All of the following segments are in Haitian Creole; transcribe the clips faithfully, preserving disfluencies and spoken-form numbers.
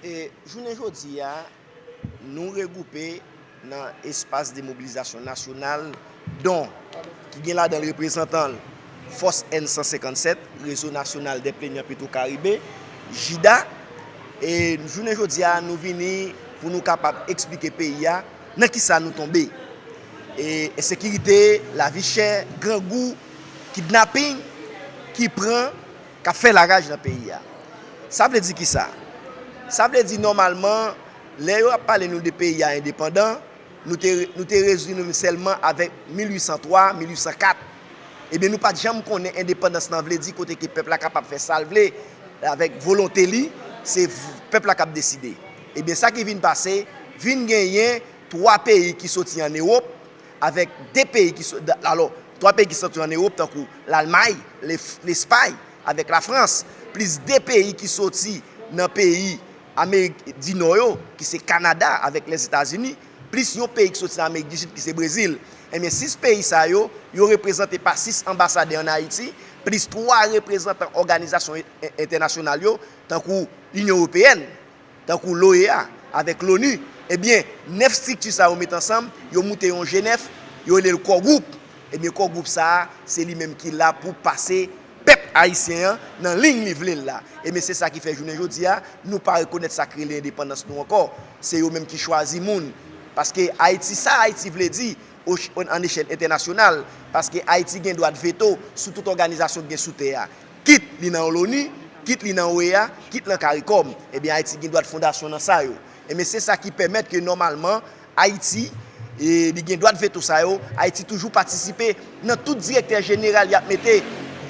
E jounen jodi a, nou regwoupe nan Espace de Mobilisation Nationale, don, ki gen ladan l reprezantan l Fòs N san senkannsèt, Réseau National des Plaignants Petro-Caribe, JIDA. E jounen jodi a, nou vini pou nou kapab eksplike peyi a nan kisa nou tonbe. E ensekirite, lavi chè, grangou, kidnaping ki pran, k ap fè laraj nan peyi a. Sa vle di kisa? Sa vle di nòmalman, lè yo ap pale nou de peyi a endepandan, nou te, nou te rezoui nou sèlman avèk mil uit san twa, mil uit san kat. Ebyen, nou pa t janm konnen endepandans lan vle di kote ke pèp la kapab fè sa l vle, avèk volonte li, se v-, pèp la k ap deside. Ebyen, sa ki vin pase, vin genyen twa peyi ki soti ann Ewòp, avèk de peyi ki so-, da-, alò, twa peyi ki soti ann Ewòp, tankou Lalmay, Lef-, Lespay, avèk Lafrans, plis de peyi ki soti nan peyi Amerik di Nò yo, ki se Kanada avèk Lèzetazini, plis yon peyi ki soti nan Amerik di Sid, ki se Brezil. Ebyen, sis peyi sa yo, yo reprezante pa sis anbasadè ann Ayiti, plis twa reprezantan òganizasyon en-, entènasyonal yo, tankou Linyon Ewopeyèn, tankou l'OEA, avèk l'ONU. Ebyen, nèf estrikti sa yo met ansanm, yo moute yon G nèf, yo rele l Core Group. Ebyen, Core Group sa a, se li menm ki la pou pase pèp ayisyen an nan liy li vle l la. Ebyen, se sa ki fè jounen jodi a, nou pa rekonèt sa k rele endepandans nou ankò. Se yo menm ki chwazi moun. Paske Ayiti, sa Ayiti vle di, o-, an echèl entènasyonal, paske Ayiti gen dwa de veto sou tout òganizasyon ki gen sou tè a. Kit li nan l'ONU, kit li nan OEA, kit nan CARICOM. Ebyen, Ayiti gen dwa de fondasyon nan sa yo. Ebyen, se sa ki pèmèt ke nòmalman, Ayiti, e, li gen dwa de veto sa yo, Ayiti toujou patisipe nan tout direktè jeneral y ap mete,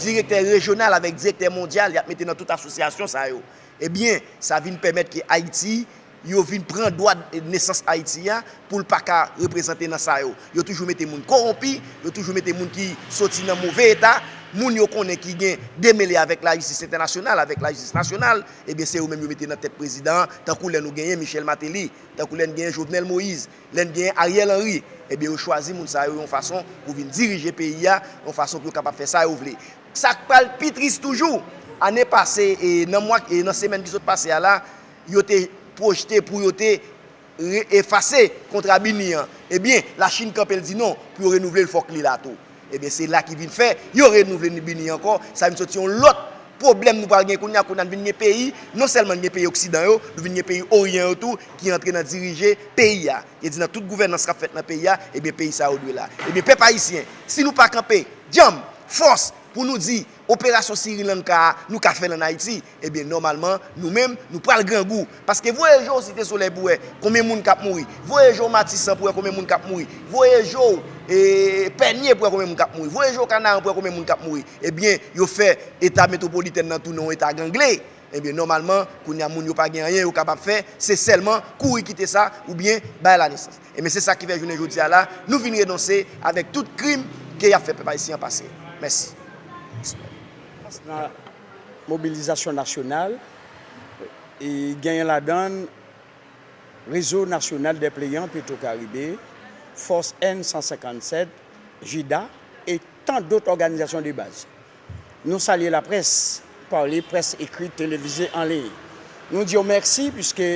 direktè rejyonal avèk direktè mondyal y ap mete nan tout asosyasyon sa yo. Ebyen, sa vin pèmèt ke Ayiti, yo vin pran dwa nesans Ayiti a pou l pa ka reprezante nan sa yo. Yo toujou mete moun kowonpi, yo toujou mete moun ki soti nan move eta, moun yo konnen ki gen demele avèk lajistis entènasyonal, avèk lajistis nasyonal, ebyen, se yo menm yo mete nan tèt prezidan an, tankou lè nou genyen Michel Martelly, tankou lè n genyen Jovenel Moïse, lè n genyen Ariel Henry, ebyen, yo chwazi moun sa yo yon fason pou vin dirije peyi a, yon fason pou yo kapab fè sa yo vle. Sa k pral pi tris toujou, ane pase, e nan mwa, e nan semèn ki sot pase a la, yo te pwojte pou yo te re-, efase kontra BINUH an. Ebyen, Lachin kanpe, l di non, pou yo renouvle l, fòk li la tou. Ebyen, se la ki vin fè, yo renouvle BINUH ankò, sa vin soti yon lòt pwoblèm nou pral gen kounye a, kounye a n vin gen peyi, non sèlman n gen peyi Oksidan yo, nou vin gen peyi Oryan yo tou, ki antre nan dirije peyi a. E di nan tout gouvènans k ap fèt nan peyi a, ebyen, peyi sa yo dwe la. Ebyen, pèp ayisyen, si nou pa kanpe djanm, fòs, pou nou di, operasyon Sri Lanka a, nou ka fè l ann Ayiti, ebyen, nòmalman, nou menm, nou pral grangou. Paske voye je w Site Solèy pou w wè konbyen moun k ap mouri. Voye je w Matisan pou w wè konbyen moun k ap mouri. Voye je w, e, Pènye pou w wè konbyen moun k ap mouri. Voye je w Kanaran pou w wè konbyen moun k ap mouri. Ebyen, yo fè eta metwopolitèn nan tounen yon eta gangle. Ebyen, nòmalman, kounye a moun yo pa gen anyen yo kapab fè, se sèlman kouri kite sa oubyen bay lanesans. Ebyen, se sa ki fè jounen jodi a la, nou vin renonse avèk tout krim ke y ap fè pèp ayisyen an pase. Mèsi. Nan mobilizasyon nasyonal, e genyen ladan l Réseau National des Plaignants Petro-Caribe, Fòs N san senkannsèt, JIDA, e tan dòt òganizasyon de baz. Nou salye laprès, pale, près ekri, televize, an liy. Nou di yo mèsi piske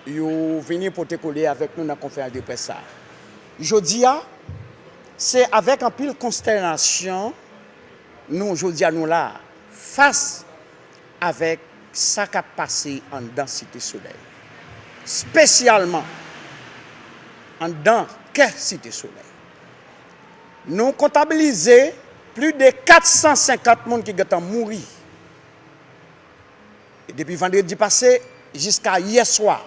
yo vini pote kole avèk nou nan konferans de près sa a. Jodi a, se avèk anpil konstènasyon nou, jodi a, nou la a, fas avèk sa k ap pase anndan Site Solèy, espesyalman anndan kè Site Solèy. Nou kontabilize plis de kat san senkant moun ki gentan mouri. E depi vandredi pase jiska yè swa.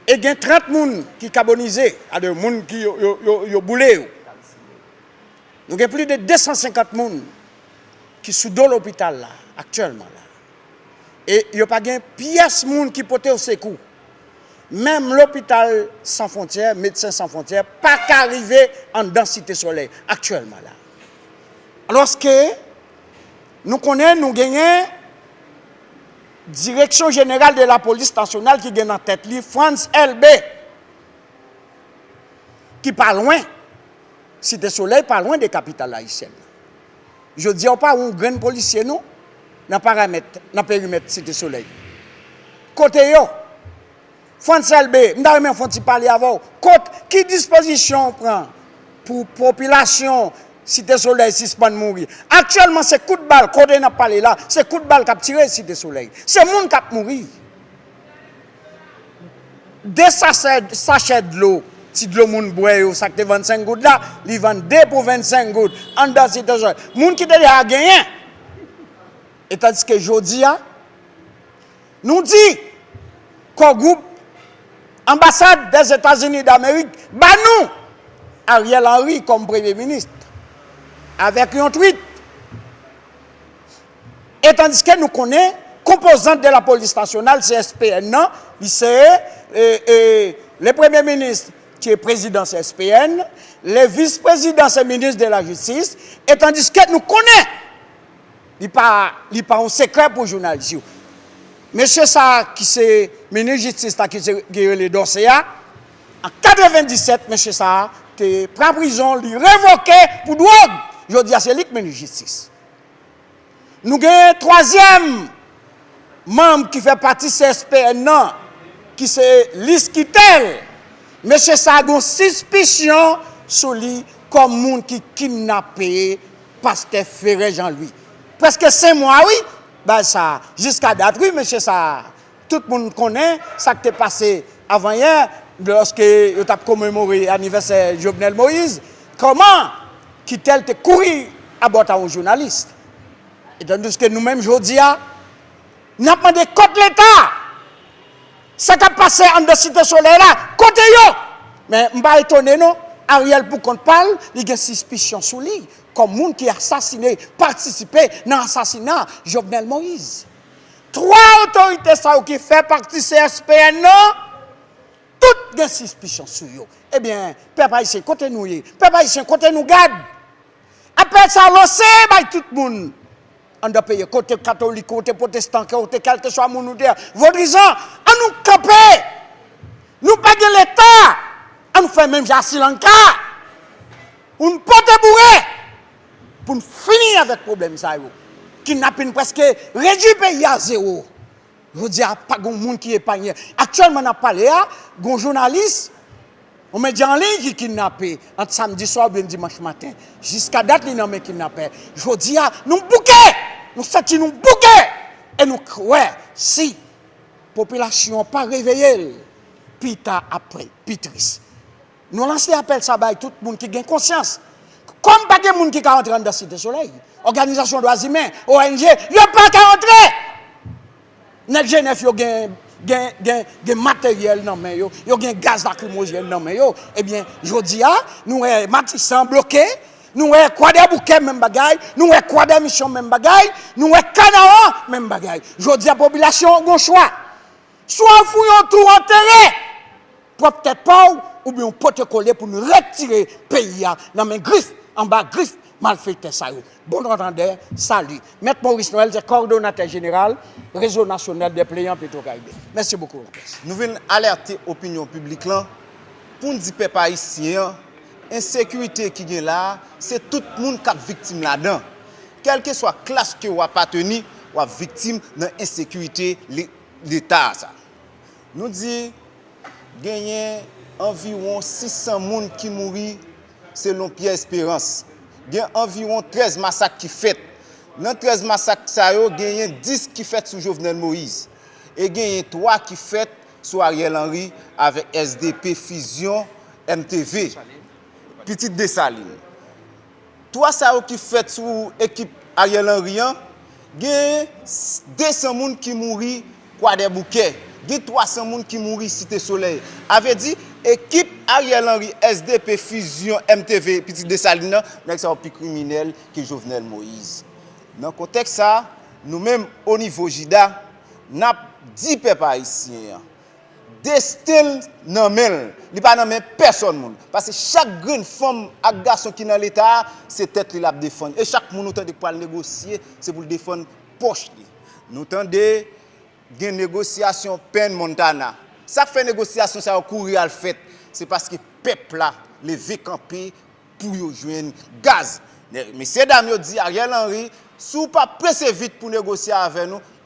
E gen trant moun ki kabonize, adè moun ki yo, yo, yo, yo boule yo. Nou gen plis de de san senkant moun ki sou do lopital la, aktyèlman la. E yo pa gen pyès moun ki pote yo sekou. Menm Lopital San Fwontyè, Medsen San Fwontyè, pa ka rive anndan Site Solèy aktyèlman la. Alòske nou konnen nou genyen Direksyon Jeneral de Lapolis Nasyonal ki gen nan tèt li Frantz Elbé, ki pa lwen, Site Solèy pa lwen de kapital ayisyèn nan. Jodi a, ou pa wè yon grenn polisye non nan paramèt, nan perimèt Site Solèy. Kote yo? Frantz Elbé, m ta renmen fè yon ti pale avè w. Kot, ki dispozisyon w pran pou popilasyon Site Solèy sispann mouri? Aktyèlman, se kout bal, kote n ap pale la, se kout bal k ap tire Site Solèy. Se moun k ap mouri. De sachè, sachè dlo, ti dlo moun bwè yo, sa k te vennsenk goud la, li vann de pou vennsenk goud anndan Site Solèy. Moun ki te deja genyen. E tandiske jodi a, nou di, Kò Gwoup, Anbasad Dèzetazini Damerik ba nou Ariel Henry kòm premye minis, avèk yon twit. E tandiske nou konnen konpozant de la polis nasyonal, C S P N nan, li se, e, e, le premye minis ki prezidan C S P N, le vis prezidan se minis de la jistis, e tandiske nou konnen li pa, li pa yon sekrè pou jounalis yo. Mesye sa a ki se minis jistis la ki se, ki rele Dorcé a, an katrevenndisèt, mesye sa a te pran prizon, li revoke pou dwòg. Jodi a se li k minis jistis. Nou gen twazyèm manm ki fè pati C S P N nan, ki se Liskitèl. Mesye sa a gen yon sispisyon sou li kòm moun ki kidnape pastè Ferè Jean Louis. Prèske senk mwa, wi, bagay sa a. Jiska dat, wi, mesye sa a. Tout moun konnen sa k te pase avanyè, lòske yo t ap komemore anivèsè Jovenel Moïse, kòman Kitèl te kouri abòt a yon jounalis. E tandiske nou menm jodi a, n ap mande kot Leta? Sa k ap pase anndan Site Solèy la, kote yo? Men m pa etone non, Ariel pou kont pa l, li gen sispisyon sou li, kòm moun ki asasine, patisipe nan asasina Jovenel Moïse. Twa otorite sa yo ki fè pati C S P N nan, tout gen sispisyon sou yo. Ebyen, pèp ayisyen, kote nou ye? Pèp ayisyen, kote nou gad? Apèl sa lanse bay tout moun anndan peyi, kote katolik, kote pwotestan, kote kèlkeswa moun ou te ye. Vodrizan, ann nou kanpe! Nou pa gen Leta! Ann nou fè menm jan a Sri Lanka! Pou n pote boure! Pou n fini avèk pwoblèm sa yo. Kidnapin prèske redui peyi a zewo. Jodi a, pa gen moun ki epanye. Aktyèlman, n ap pale a, gen yon jounalis, yon medya an liy ki kidnape ant samdi swa oubyen dimanch maten. Jiska dat, li nan men kidnapè. Jodi a, nou bouke! Nou santi nou bouke! E nou kwè, si popilasyon an pa reveye l, pita ap pi tris. Nou lanse apèl sa bay tout moun ki gen konsyans. Kòm pa gen moun ki ka rantre anndan Site Solèy, òganizasyon dwa imen, O N G, yo pa ka rantre! Nèg G nèf yo gen, gen, gen, gen materyèl nan men yo, yo gen gaz lakrimojèn nan men yo. Ebyen, jodi a, nou wè Matisan bloke, nou wè Kwadèboukè menm bagay, nou wè Kwadèmisyon menm bagay, nou wè Kanaran menm bagay. Jodi a, popilasyon an gon chwa. Swa w fouye yon twou antere pwòp tèt pa w, oubyen w pote kole pou n retire peyi a nan men grif, anba grif malfektè sa yo. Bon antandè, sali. Mèt Maurice Noël se kowòdonatè jeneral Réseau National des Plaignants Petro-Caribe. Mèsi bokou, lapès. Nou vin alète opinyon piblik lan pou n di pèp ayisyen an, ensekirite ki gen la a, se tout moun k ap viktim ladan. Kèlkeswa klas ke w apateni, w ap viktim nan ensekirite Leta a sa. Nou di genyen anviwon sis san moun ki mouri, selon Pierre Espérance. Gen anviwon trèz masak ki fèt. Nan trèz masak sa yo, genyen dis ki fèt sou Jovenel Moïse. E genyen twa ki fèt sou Ariel Henry avèk S D P Fusion M T V, Pitit Desalin. Twa sa yo ki fèt sou ekip Ariel Henry an, gen de san moun ki mouri Kwadèboukè, gen twa san moun ki mouri Site Solèy. A vle di, ekip Ariel Henry, S D P, Fusion, M T V, Pitit Desalin nan, nèg sa yo pi kriminèl ke Jovenel Moïse. Nan kontèks sa, nou menm, o nivo JIDA, n ap di pèp ayisyen an, desten l nan men l. Li pa nan men pèsòn moun. Paske chak grenn fanm ak gason ki nan Leta a, se tèt li l ap defann. E chak moun ou tande k pral negosye, se pou l defann pòch li. Nou tande gen negosyasyon Penn Montana. Sa k fè negosyasyon sa yo kouri al fèt, se paske pèp la leve kanpe pou yo jwenn gaz. Mesye dam yo di Ariel Henry, si w pa prese vit pou negosye avè nou,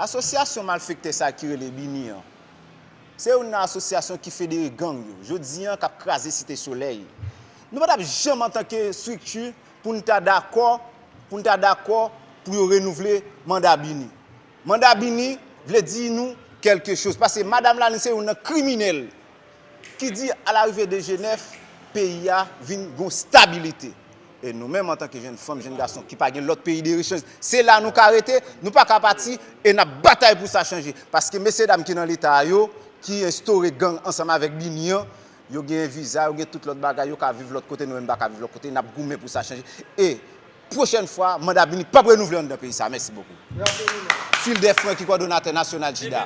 Asosyasyon malfektè sa ki rele Bini an, se youn nan asosyasyon ki federe gang yo, jodi an k ap kraze Site Solèy. Nou pa t ap janm antanke estrikti pou n ta dakò, pou n ta dakò pou yo renouvle manda Bini. Manda Bini vle di nou kèlke choz, paske madanm la, li se youn nan kriminèl ki di, à l'arrivée de G nèf, peyi a vin gon stabilite. E nou menm, antanke jèn fanm, jèn gason ki pa gen lòt peyi de rechanj, se la nou ka rete, nou pa ka pati, e n ap batay pou sa chanje. Paske mesye dam ki nan Leta a yo, ki enstore gang ansanm avèk Bini an, yo gen viza, yo gen tout lòt bagay, yo ka viv lòt kote, nou menm pa ka viv lòt kote, n ap goumen pou sa chanje. E pwochèn fwa, manda Bini p ap renouvle anndan peyi sa. Mèsi bokou. Fildè Francky, kòdonatè nasyonal Jida.